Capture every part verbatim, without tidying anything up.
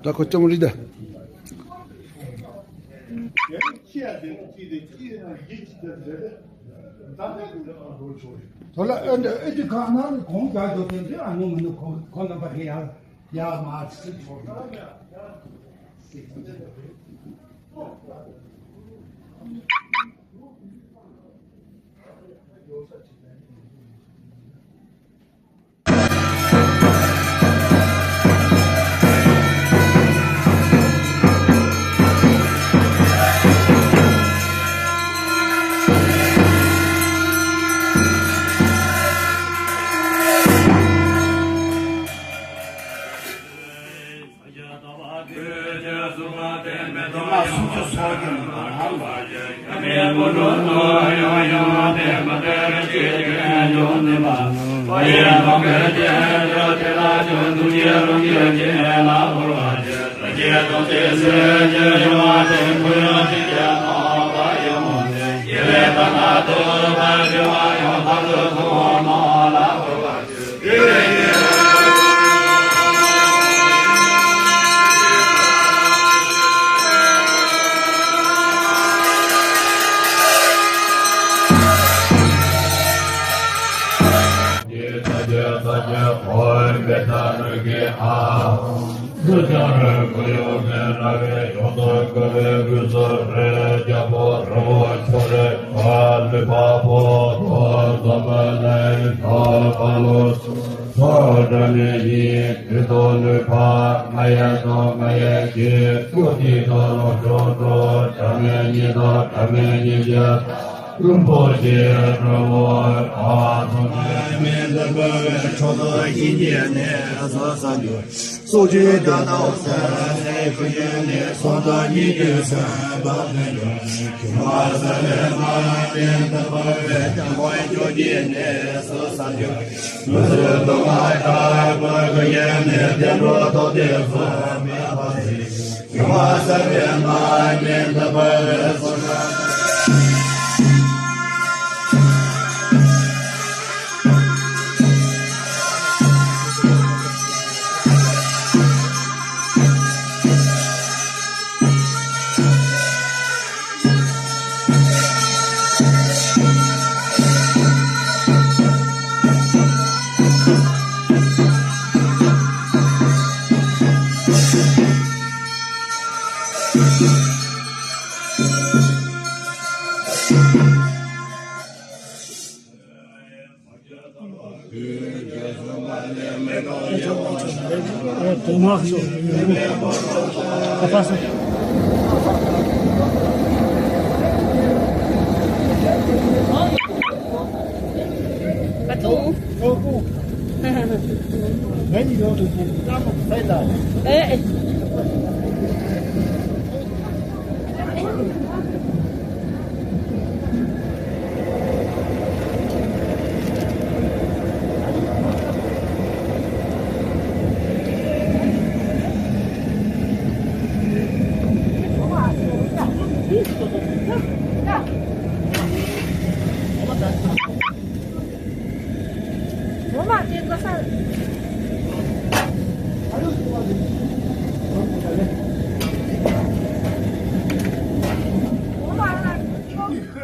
ད་ཁོ་ཅང་རི་ད། ཐོ་ལ་ཨ་འདྲ་ཨ་ཅི་གང་ན་གོང་རྒྱ་འཇོག་དེ་འདྲ་ཨ་ནུ་མི་ནུ་ཁོང་ཁོང་རྣམ་པ་གི་ཡ་ཡ་མ་སི་ཆོག་ཚོགས་འདྲ་མེད་ཡིན། དུས་ཐོག་ལུས་འཕགས་ང་ཡི་ཐོག་ང་ཡི་སྐྱེས། སྐུ་དེའི་ཐོག་ལོ་འགྲོ་འགྲོ། འདྲ་མེད་ཉིད་ཐོག་འདྲ་མེད་ཉིད་ཀྱི་རིན་པོ་ཆེ་འགྲོ་བ་ཨ་ཐོག་མེད་འདི་འབར་བའི་ཕྱོགས་དང་ཡིན་གྱི་ནས་སོ་སོ་འགྱུར། སོ་བཅུའི་དོན་དང་ཟེར་ནས་ཁུ་ཡོན་ནས་སོ་དང་ཉིད་ཀྱི་སེམས་པ་དོན་འགྱུར། ཁྱོད་མ་ཟ་ལས་མ་ལ་བརྟེན་དུ་འབར་བའི་ལྗང་ཁུའི་ཆུ་སྐྱེས་ནས་སོ་སོ་འགྱུར།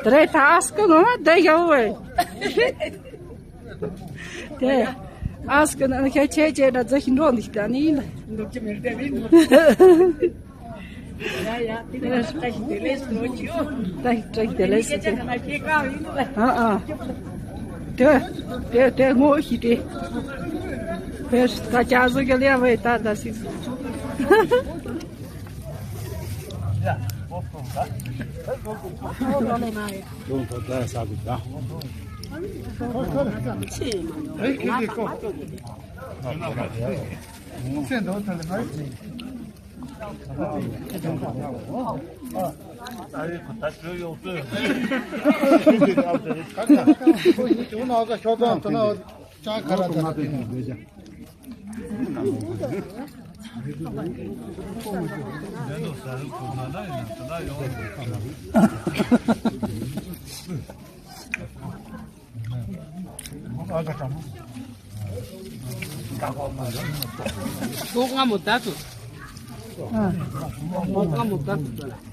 དེ་རེད་ད་ཨ་སྐུ་ངོ་མ་བསྡད་ཡོད་བས། དེ་ཨ་སྐུ་ན་ཁྱེད་ཆེ་ཆེ་འདྲ་རྫི་ཞིག་འགྲོ་འདུག་ད་ནི་ཡིན་ལ། འདུག་ཅི་མེད་དེ་རིང་འདུག་ཡ་ཡ་དེ་ལས་བཀྲ་ཤིས་བདེ་ལེགས་སོ་ཅིའོ། བཀྲ་ཤིས་བདེ་ལེགས་སོ་ཅི། ཨ་ཨ། དེ་དེ་དེ་ངོ་ཤེས་དེ། དེ་ད་ཅག་བཟོ་གི་ལས་བས་ད་ད་སིག་ལོ་ལྔ་མོ་ད་ཚོ། ལོ་ལྔ་མོ་ད་ཚོ།